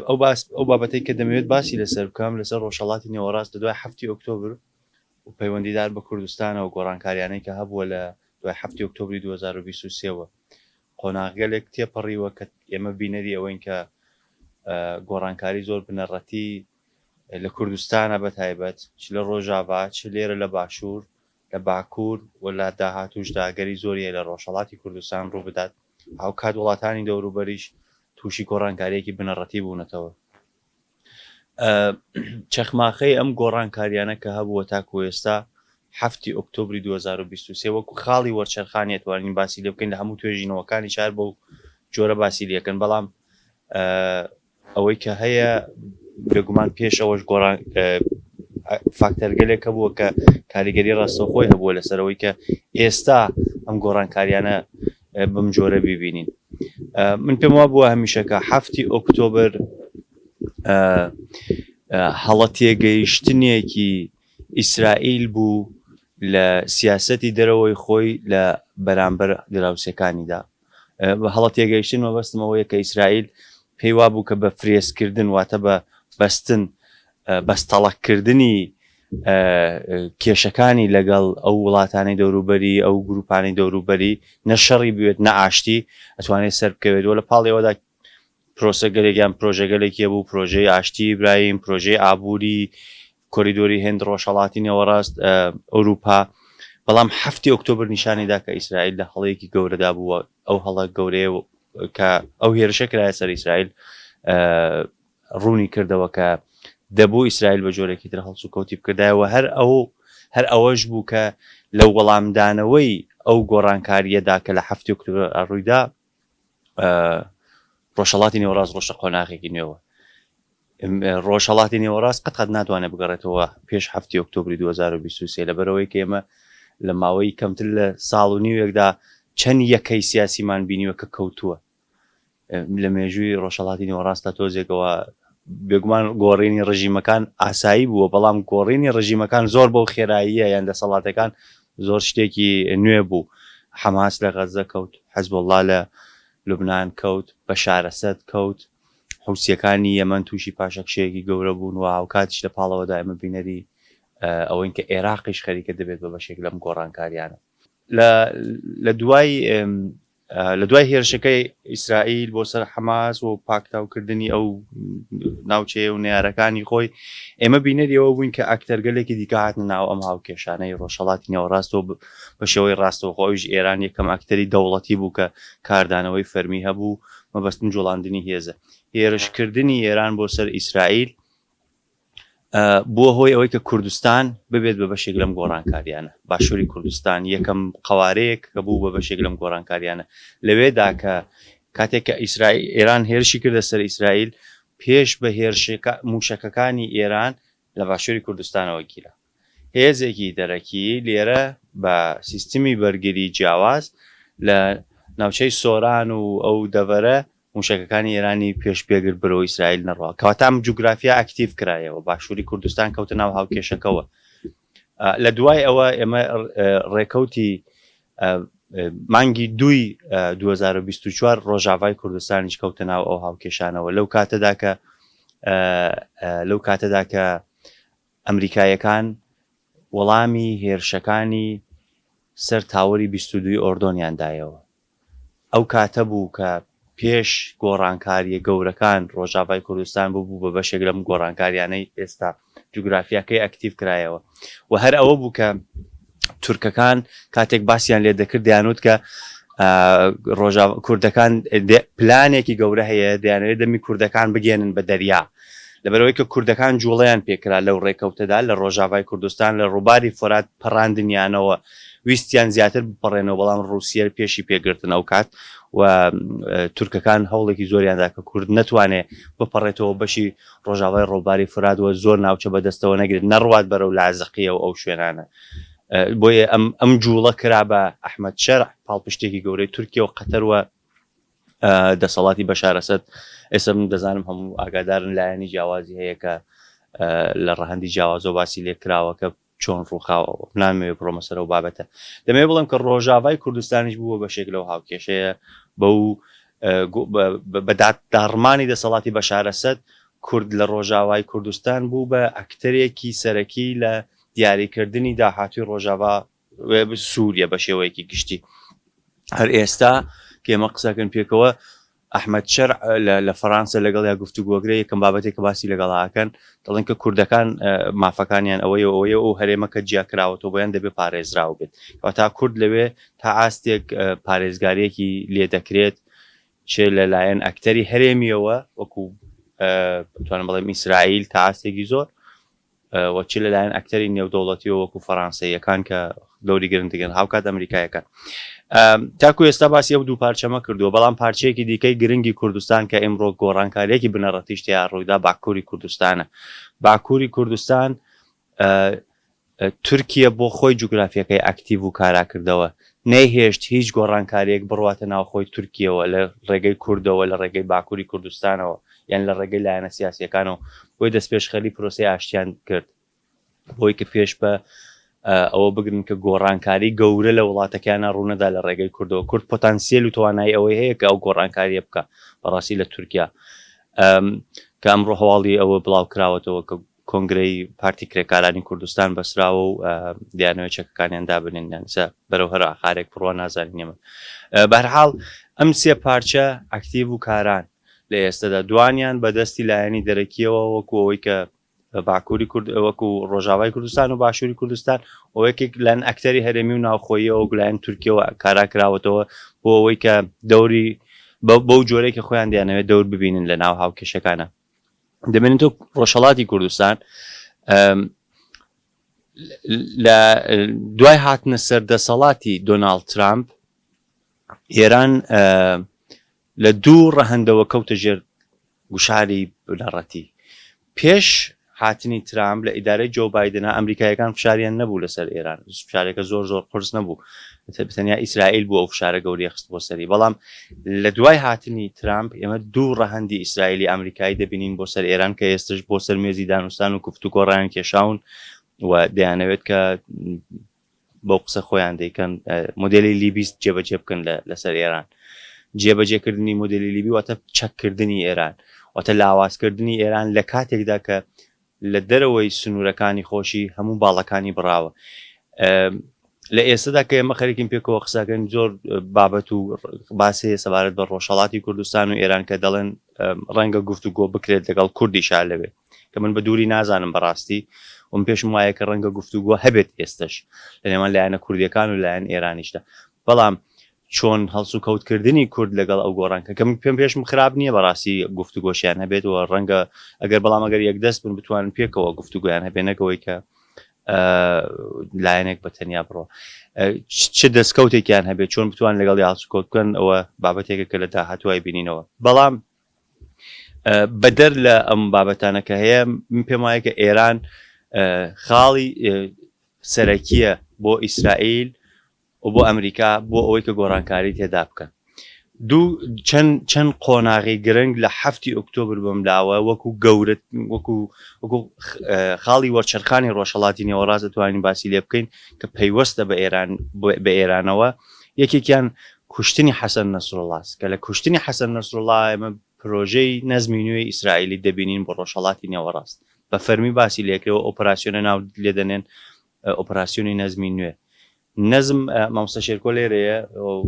ئەو باس ئەو بابەتەی کە دەمەوێت باسی لەسەر بکەم لەسەر ڕۆژهەڵاتی نێوەڕاست لە دوای حەفتی ئۆکتۆبر و پەیوەندیدار بە کوردستانەوە گۆڕانکاریانەی کە هەبووە لە دوای حەفتی ئۆکتۆبری 2023 وە قۆناغگەلێک تێپەڕیوە کە ئێمە بینەری ئەوەین کە گۆڕانکاری زۆر بنەڕەتی لە کوردستانە بە تایبەت چ لە ڕۆژاڤا چ لێرە لە باشوور لە باکوور و لە داهاتووشدا ئەگەری زۆری هەیە لە ڕۆژهەڵاتی کوردستان ڕوو بدات، هاوکات وڵاتانی دەوروبەریش تووشی گۆڕانکارییەکی بنەڕەتی بوونەتەوە. چەخماخەی ئەم گۆڕانکارییانە کە هەبووە تاکوو ئێستا حەفتی ئۆکتۆبری 2023 وەکوو خاڵی وەرچەرخانی ئەتوانین باسی لێ بکەین لە هەموو توێژینەوەکانیش هەر بەو جۆرە باسی لێکەن بەڵام ئەوەی کە هەیە بێگومان پێش ئەوەش گۆڕان فاکتەرگەلێک هەبووە کە کاریگەری ڕاستەوخۆی هەبووە لەسەرەوەی کە ئێستا ئەم گۆڕانکاریانە بەم جۆرە ببینین. من پێم وا بووە هەمیشە کە حەفتی ئۆکتۆبر هەڵە تێگەیشتنێکی ئیسرائیل بوو لە سیاسەتی دەرەوەی خۆی لە بەرامبەر دراوسێکانیدا. بە هەڵە تێگەیشتن مەبەستم ئەوەیە کە ئیسرائیل پێی وابوو کە بە فرێزکردن واتە بە بەستن بەستەڵەککردنی کێشەکانی لەگەڵ ئەو وڵاتانەی دەوروبەری ئەو گروپانەی دەوروبەری نە شەڕی بوێت نە ئاشتی ئەتوانێت سەر بکەوێت و لە پاڵیەوەدا پرۆسەگەلێک یان پرۆژەگەلێک هەبوو، پرۆژەی ئاشتی ئیبراهیم، پرۆژەی ئابووری، کۆریدۆری هێند ڕۆژهەڵاتی نێوەڕاست، ئەوروپا. بەڵام حەفتی ئۆکتۆبر نیشانی دا کە ئیسرائیل لە هەڵەیەکی گەورەدا بووە، ئەو هەڵە گەورەیە کە ئەو هێرشە کرایە سەر ئیسرائیل ڕوونی کردەوە کە دەبوو ئیسرائیل بە جۆرێکی تر هەڵسوکەوتی بکردایە و هەر ئەو هەر ئەوەش بوو کە لە وەڵامدانەوەی ئەو گۆڕانکارییەدا کە لە حەفتی ئۆکتۆبر ڕوویدا ڕۆژهەڵاتی نێوەڕاست ڕۆشتە قۆناغێکی نوێوە. ڕۆژهەڵاتی نێوەڕاست قەت قەت ناتوانێت بگەڕێتەوە پێش هەفتی ئۆکتۆبری 2023 لەبەرەوەی کە ئێمە لە ماوەی کەمتر لە ساڵ و نیوێکدا چەند یەکەی سیاسیمان بینیوە کە کەوتووە لە مێژووی ڕۆژهەڵاتی نێوەڕاستدا تۆزێکەوە بێگومان گۆڕینی ڕژیمەکان ئاسایی بووە بەڵام گۆڕینی ڕژیمەکان زۆر بەو خێراییە یان دەسەڵاتەکان زۆر شتێکی نوێ بوو. حەماس لە غەززە کەوت، حزبوڵڵا لە لوبنان کەوت، بەشار ئەسەد کەوت، حوسییەکانی یەمەن تووشی پاشەکشەیەکی گەورە بوون و هاوکاتیش لە پاڵەوەدا ئێمە بینەری ئەوەین کە ئێراقیش خەریکە دەبێت بە بەشێک لەم گۆڕانکارییانە. لە دوای لە دوای هێرشەکەی ئیسرائیل بۆ سەر حەماس و پاکتاوکردنی ئەو ناوچەیە و نەیارەکانی خۆی ئێمە بینەری ئەوە بووین کە ئەکتەرگەلێکی دیکە هاتنە ناو ئەم هاوکێشانەی ڕۆژهەڵاتی نێوەڕاستەوە بە شێوەی ڕاستەوخۆ ئەویش ئێران یەکەم ئەکتەری دەوڵەتی بوو کە کاردانەوەی فەرمی هەبوو مەبەستم جوڵاندنی هێزە هێرشکردنی ئێران بۆ سەر ئیسرائیل بووە هۆی ئەوەی کە کوردستان ببێت بە بەشێک لەم گۆڕانکاریانە باشووری کوردستان یەکەم قوارەیەک کە بوو بە بەشێک لەم گۆڕانکاریانە لەوێدا کە کاتێک کە ئیسرائیل ئێران هێرشی کردە سەر ئیسرائیل پێش بە هێرشەکە موشەکەکانی ئێران لە باشووری کوردستانەوە گیرا هێزێکی دەرەکی لێرە بە سیستمی بەرگری جیاواز لە ناوچەی سۆران و ئەو دەڤەرە موشەکەکانی ئێرانی پێش پێگرت بەرەو ئیسرائیل نەڕوا. کەواتە ئەم جوگرافیا ئەکتیڤ کرایەوە، باشووری کوردستان کەوتە ناو هاوکێشەکەوە. لە دوای ئەوە ئێمە ڕێکەوتی مانگی دووی 2024 ڕۆژاڤای کوردستانیش کەوتە ناو ئەو هاوکێشانەوە لەو کاتەدا کە لەو کاتەدا کە ئەمریکاییەکان وەڵامی هێرشەکانی سەر تاوەری 22 ئۆردۆنیان دایەوە. ئەو کاتە بوو کە پێش گۆڕانکارییە گەورەکان ڕۆژاڤای کوردستان ببوو بە بەشێک لەم گۆڕانکاریانەی ئێستا جوگرافیاکەی ئەکتیڤ کرایەوە و هەر ئەوە بوو کە تورکەکان کاتێک باسیان لێ دەکرد دەیانوت کە ڕۆژا کوردەکان پلانێکی گەورە هەیە دەیانەوێت دەمی کوردەکان بگەێنن بە دەریا لەبەرئەوەی کە کوردەکان جوڵەیان پێکرا لەو ڕێکەوتەدا لە ڕۆژاڤای کوردستان لە ڕووباری فۆرات پەڕاندنیانەوە ویستیان زیاتر بپەڕێنەوە بەڵام ڕووسیە پێشی پێگرتن ئەوکات و تورکەکان هەوڵێکی زۆریاندا کە کورد نەتوانێ بپەڕێتەوە بەشی ڕۆژاوای ڕووباری فورات و زۆر ناوچە بەدەستەوە نەگرێت نەڕوات بەرەو لازقیە و ئەو شوێنانە بۆیە ئەم ئەم جوڵە کرا بە ئەحمەد شەرع پاڵپشتێکی گەورەی تورکیە و قەتەر و دەسەڵاتی بەشار ئەسەد ئێستا من دەزانم هەموو ئاگادارن لایەنی جیاوازی هەیە کە لە ڕەهەندی جیاوازەوە باسی لێ کراوە کە چۆن ڕووخاوە نامەوێ بڕۆمە سەر ئەو بابەتە دەمەوێت بڵێم کە ڕۆژاڤای کوردستانیش بووە بەشێک لەو هاوکێشەیە بەو بە داڕمانی دەسەڵاتی بەشار ئەسەد، کورد لە ڕۆژاوای کوردستان بوو بە ئەکتەرێکی سەرەکی لە دیاریکردنی داهاتووی ڕۆژاڤا سووریە بە شێوەیەکی گشتی. هەر ئێستا کە ئێمە قسەکەن پێکەوە ئەحمەد شەرع لە فەرانسە لەگەڵیا گفتوگۆگرێ یەکەم بابەتێک کە باسی لەگەڵا ئەکەن دەڵێن کە کوردەکان مافەکانیان ئەوەیە و ئەوەیە و هەرێمە کە جیا کراوەتەوە بۆیان دەبێ پارێزراو بێت کەواتە کورد لەوێ تا ئاستێک پارێزگاریەکی لێ دەکرێت چ لەلایەن ئەکتەری هەرێمیەوە وەکو بتوانم بڵێم ئیسرائیل تا ئاستێکی زۆر و چ لەلایەن ئەکتەری نێودەوڵەتیەوە وەکو فەڕانسەییەکان کە دەوری گرنگ دەگێڕن هاوکات ئەمریکایەکان. تاکو ئێستا باسی ئەو دوو پارچەمە کردووە، بەڵام پارچەیەکی دیکەی گرنگی کوردستان کە ئیمڕۆ گۆڕانکارییەکی بنەڕەتیش تێیا ڕوویدا باکووری کوردستانە. باکووری کوردستان تورکیە بۆ خۆی جوگرافیەکەی ئەکتیڤ و کارا کردەوە، نەیهێشت هیچ گۆڕانکارییەک بڕواتە ناوخۆی تورکیەوە لە ڕێگەی کوردەوە، لە ڕێگەی باکووری کوردستانەوە یان لە ڕێگەی لایەنە سیاسییەکانەوە، بۆیە دەستپێشخەری پرۆسەی ئاشتیان کرد بۆی کە پێش بە ئەوە بگرن کە گۆڕانکاری گەورە لە وڵاتەکەیانا ڕوونەدا لە ڕێگەی کوردەوە. کورد پۆتانسیەل و توانایی ئەوەی هەیە کە ئەو گۆڕانکارییە بکا بەڕاستی لە تورکیا کە ئەمڕۆ هەواڵی ئەوە بڵاو کراوەتەوە کە کۆنگرەی پارتی کرێکارانی کوردستان بەسراوە و دەیانەوێت چەکەکانیان دابنێن یان سە بەرەو هەر ئاقارێک بڕوا نازانین ئێمە. بەهەرحاڵ ئەم سێ پارچە ئەکتیڤ و کاران لە ئێستەدا دوانیان بە دەستی لایەنی دەرەکییەوە وەکو ئەوەی کە باکووری کورد وەکو ڕۆژاوای کوردستان و باشووری کوردستان و یەکێک لایەن ئەکتەری هەرێمی و ناوخۆییەوە وەکو لایەن تورکیەوە کارا کراوەتەوە بۆ ئەوەی کە دەوری بەو جۆرەی کە خۆیان دەیانەوێت دەور ببینن لە ناو هاوکێشەکانە. دەمێنێتەوە ڕۆژهەڵاتی کوردستان لە دوای هاتنە سەر دەسەڵاتی دۆناڵد ترامپ ئێران لە دوو ڕەهەندەوە کەوتە ژێر گوشاری بنەڕەتی پێش هاتنی ترامپ لە ئیدارەی جۆ بایدنا ئەمریکایەکان فشاریان نەبوو لەسەر ئێران، فشارەکە زۆر زۆر قورس نەبوو، تەنیا ئیسرائیل بوو ئەو فشارە گەورەی خستبووە سەری، بەڵام لە دوای هاتنی ترامپ ئێمە دوو ڕەهەندی ئیسرائیلی ئەمریکایی دەبینین بۆ سەر ئێران کە ئێستش بۆ سەر مێزی دانوستان و گفتوگۆ ڕایانکێشاون و دەیانەوێت کە بەو قسە خۆیان دەیکەن مۆدێلی لیبی جێبەجێ بکەن لەسەر ئێران. جێبەجێکردنی مۆدێلی لیبی واتە چەککردنی ئێران، واتە لاوازکردنی ئێران لە کاتێکدا کە لە دەرەوەی سنوورەکانی خۆشی هەموو باڵەکانی بڕاوە. لە ئێستادا کە ئێمە خەریکین پێکەوە قسەکەین زۆر بابەت و باس هەیە سەبارەت بە ڕۆژهەڵاتی کوردستان و ئێران کە دەڵێن ڕەنگە گفتوگۆ بکرێت لەگەڵ کوردیشا لەوێ. کە من بە دووری نازانم بەڕاستی و من پێشم وایە کە ڕەنگە گفتوگۆ هەبێت ئێستەش لە نێوان لایەنە کوردیەکان و لایەن ئێرانیشدا بەڵام چۆن هەڵسوکەوتکردنی کورد لەگەڵ ئەو گۆڕان کە من پێم پێشم خراپ نییە بەڕاستی گفتوگۆشیان هەبێت و ڕەنگە ئەگەر بەڵام ئەگەر یەکدەست بن بتوانن پێکەوە گفتوگۆیان هەبێ نەکەوەی کە لایەنێک بە تەنیا بڕۆ چ دەستکەوتێکیان هەبێت چۆن بتوان لەگەڵ هەڵسوکەوت بکەن ئەوە بابەتێکە کە لە داهاتوای بینینەوە بەڵام بەدەر لە ئەم بابەتانە کە هەیە من پێم وایە کە ئێران خاڵی سەرەکیە بۆ ئیسرائیل و بۆ ئەمریکا بۆ ئەوەی کە گۆڕانکاری تێدا بکەن دوو چەند چەند قۆناغی گرنگ لە هەفتی ئۆکتۆبر بەملاوە وەکو گەورە وەکو وەکو خاڵی وەرچەرخانی ڕۆژهەڵاتی نێوەڕاست دەتوانین باسی لێ بکەین کە پەیوەستە بە ئێران بە ئێرانەوە یەکێکیان کوشتنی حەسەن نەسروڵڵاس، کە لە کوشتنی حەسەن نەسروڵڵا ئێمە پرۆژەی نەزمی نوێی ئیسرائیلی دەبینین بۆ ڕۆژهەڵاتی نێوەڕاست. بە فەرمی باسی لێکرێ و ئۆپراسیۆنە ناو لێ دەنێن ئۆپراسیۆنی نەزمی نوێ. نەزم مامۆستا شێرکۆ لێرەیە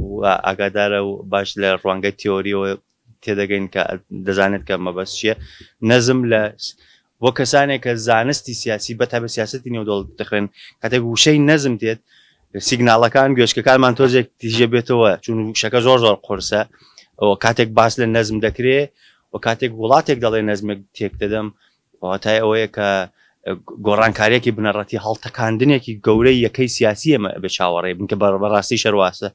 و ئاگادارە و باش لە ڕوانگەی تیۆریەوە تێدەگەین کە دەزانێت کە مەبەست چییە. نەزم لە بۆ کەسانێک کە زانستی سیاسی بە تایبەت سیاسەتی نێودەوڵەتی دەخوێنن، کاتێک وشەی نەزم دێت سیگناڵەکان گوێچکەکانمان تۆزێک تیژە بێتەوە چون وشەکە زۆر زۆر قورسە و کاتێک باس لە نەزم دەکرێ و کاتێک وڵاتێک دەڵێ نەزمێک تێک دەدەم واتای ئەوەیە کە گۆڕانکاریەکی بنەڕەتی هەڵتەکاندنێکی گەورەی یەکەی سیاسی ئێمە بە چاوەڕێ بن کە بەڕاستی شەرواسە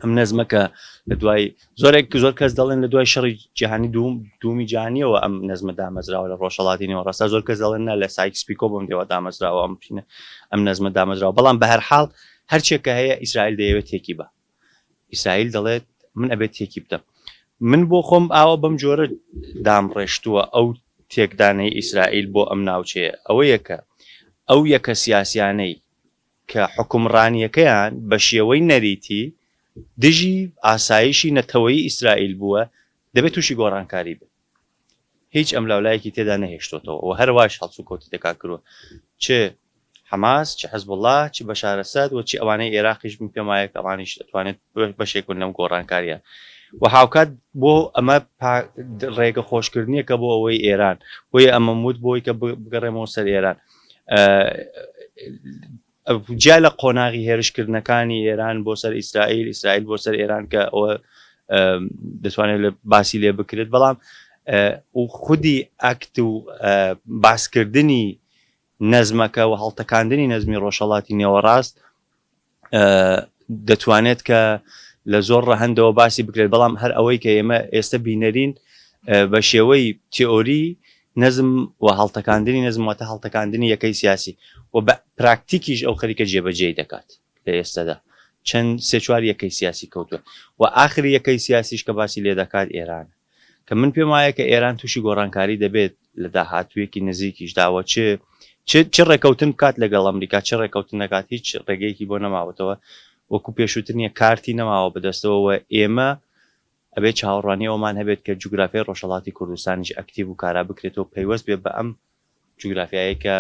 ئەم نەزمە کە لە دوای زۆرێک زۆر کەس دەڵێن لە دوای شەڕی جیهانی دوم دومی جیهانیەوە ئەم نەزمە دامەزراوە لە ڕۆژهەڵاتی نێوەڕاستە زۆر کەس دەڵێن نا لە سایکس پیکۆ بەم دێوە دامەزراوە ئەم پینە ئەم نەزمە دامەزراوە بەڵام بە هەر حاڵ هەرچێک کە هەیە ئیسرائیل دەیەوێت تێکی بە ئیسرائیل دەڵێت من ئەبێت تێکی بدەم من بۆ خۆم ئاوە بەم جۆرە دامڕێشتووە ئەو تێکدانەی ئیسرائیل بۆ ئەم ناوچەیە ئەوەیە کە ئەو یەکە سیاسیانەی کە حوکمڕانییەکەیان بە شێوەی نەریتی. دژی ئاسایشی نەتەوەیی ئیسرائیل بووە دەبێت تووشی گۆڕانکاری بێت. هیچ ئەملاولایەکی تێدا نەهێشتۆتەوە و هەروایش هەڵسوکەوتی دەکات کردووە چ حەماس چ حزبوڵا چ بەشار ئەسەد و چ ئەوانەی ئێراقیش من پێم وایە کە ئەوانیش دەتوانێت بەشێک بن لەم گۆڕانکاریە و هاوکات بۆ ئەمە ڕێگە خۆشکردنیەکە بۆ ئەوەی ئێران بۆیە ئەمەم وت بۆی کە بگەڕێمەوە سەر ئێران جیا لە قۆناغی هێرشکردنەکانی ئێران بۆ سەر ئیسرائیل، ئیسرائیل بۆ سەر ئێران کە ئەوە دەتوانێت لە باسی لێ بکرێت، بەڵام و خودی ئەکت و باسکردنی نەزمەکە و هەڵتەکاندنی نەزمی ڕۆژهەڵاتی نێوەڕاست دەتوانێت کە لە زۆر ڕەهەندەوە باسی بکرێت، بەڵام هەر ئەوەی کە ئێمە ئێستا بینەرین بە شێوەی تیۆری نەزم و هەڵتەکاندنی نەزم واتە هەڵتەکاندنی یەکەی سیاسی و بە پراکتیکیش ئەو خەریکە جێبەجێی دەکات لە ئێستەدا چەند سێ چوار یەکەی سیاسی کەوتووە و ئاخری یەکەی سیاسیش کە باسی لێ دەکات ئێرانە کە من پێم وایە کە ئێران تووشی گۆڕانکاری دەبێت لە داهاتوویەکی نزیکیشدا و چ چ چ ڕێکەوتن بکات لەگەڵ ئەمریکا چ ڕێکەوتن نەکات هیچ ڕێگەیەکی بۆ نەماوەتەوە وەکو پێشووتر نییە کارتی نەماوە بەدەستەوە و ئێمە ئەبێت چاوەڕوانی ئەوەمان هەبێت کە جوگرافیای ڕۆژهەڵاتی کوردستانیش ئەکتیڤ و کارا بکرێتەوە پەیوەست بێت بە ئەم جوگرافیایەی کە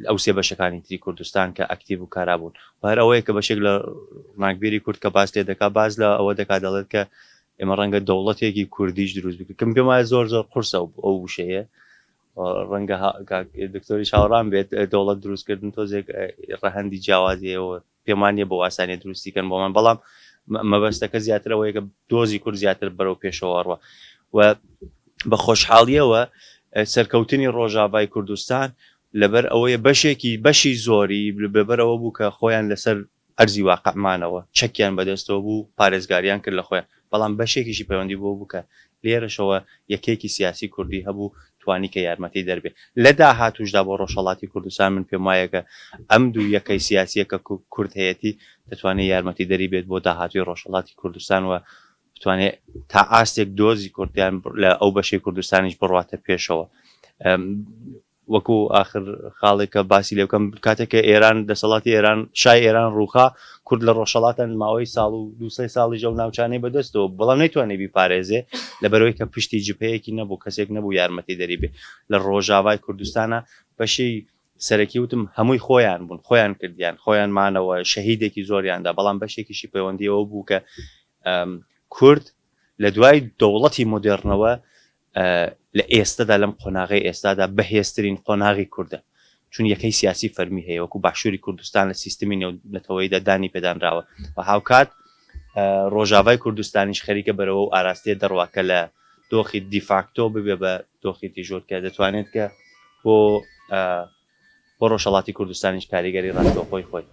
ئەو سێ بەشەکانی تری کوردستان کە ئەکتیڤ و کارا بوون و هەر ئەوەیە کە بەشێک لە ڕووناکبیری کورد کە باس لێ دەکات باس لە ئەوە دەکات دەڵێت کە ئێمە ڕەنگە دەوڵەتێکی کوردیش دروست بکرێت کە من پێم وایە زۆر زۆر قورسە ئەو وشەیە ڕەنگە دکتۆری چاوەڕان بێت دەوڵەت دروستکردن تۆزێک ڕەهەندی جیاوازیەوە پێم وا نییە بەو ئاسانیە دروستی کەن بۆمان بەڵام مەبەستەکە زیاتر ئەوەیە کە دۆزی کورد زیاتر بەرەو پێشەوە ڕوە و بە خۆشحاڵیەوە سەرکەوتنی ڕۆژاڤای کوردستان لەبەر ئەوەیە بەشێکی بەشی زۆری لەبەرەوە بوو کە خۆیان لەسەر ئەرزی واقع مانەوە چەکیان بەدەستەوە بوو پارێزگاریان کرد لە خۆیان بەڵام بەشێکیشی پەیوەندی بەوە بوو کە لێرەشەوە یەکەیەکی سیاسی کوردی هەبوو توانی کە یارمەتی دەر بێ. لە داهاتووشدا بۆ ڕۆژهەڵاتی کوردستان من پێم وایە کە ئەم دوو یەکەی سیاسیە کە کورد هەیەتی دەتوانێ یارمەتی دەری بێت بۆ داهاتووی ڕۆژهەڵاتی کوردستان و بتوانێ تا ئاستێک دۆزی کوردیان لە ئەو بەشەی کوردستانیش بڕواتە پێشەوە. وەکو ئاخر خاڵێک کە باسی لێ بکەم کاتێک کە ئێران دەسەڵاتی ئێران شای ئێران ڕووخا کورد لە ڕۆژهەڵاتن ماوەی ساڵ و دوو سێ ساڵیش ئەو ناوچانەی بەدەستەوە بوو بەڵام نەیتوانی بیپارێزێ لەبەرئەوەی کە پشتی جبهەیەکی نەبوو کەسێک نەبوو یارمەتی دەری بێ لە ڕۆژاڤای کوردستانە بەشی سەرەکی وتم هەمووی خۆیان بوون خۆیان کردیان خۆیان مانەوە شەهیدێکی زۆریاندا بەڵام بەشێکیشی پەیوەندیەوە بوو کە کورد لە دوای دەوڵەتی مۆدێڕنەوە لە ئێستەدا لەم قۆناغەی ئێستادا بەهێزترین قۆناغی کوردە چون یەکەی سیاسی فەرمی هەیە وەکو باشووری کوردستان لە سیستمی نێونەتەوەیدا دانی پێدانراوە و هاوکات ڕۆژاڤای کوردستانیش خەریکە بەرەوە و ئاراستەیە دەڕوا کە لە دۆخی دیفاکتۆ ببێ بە دۆخی دیژۆر کە دەتوانێت کە بۆ بۆ ڕۆژهەڵاتی کوردستانیش کاریگەری ڕاستەوخۆی خۆی.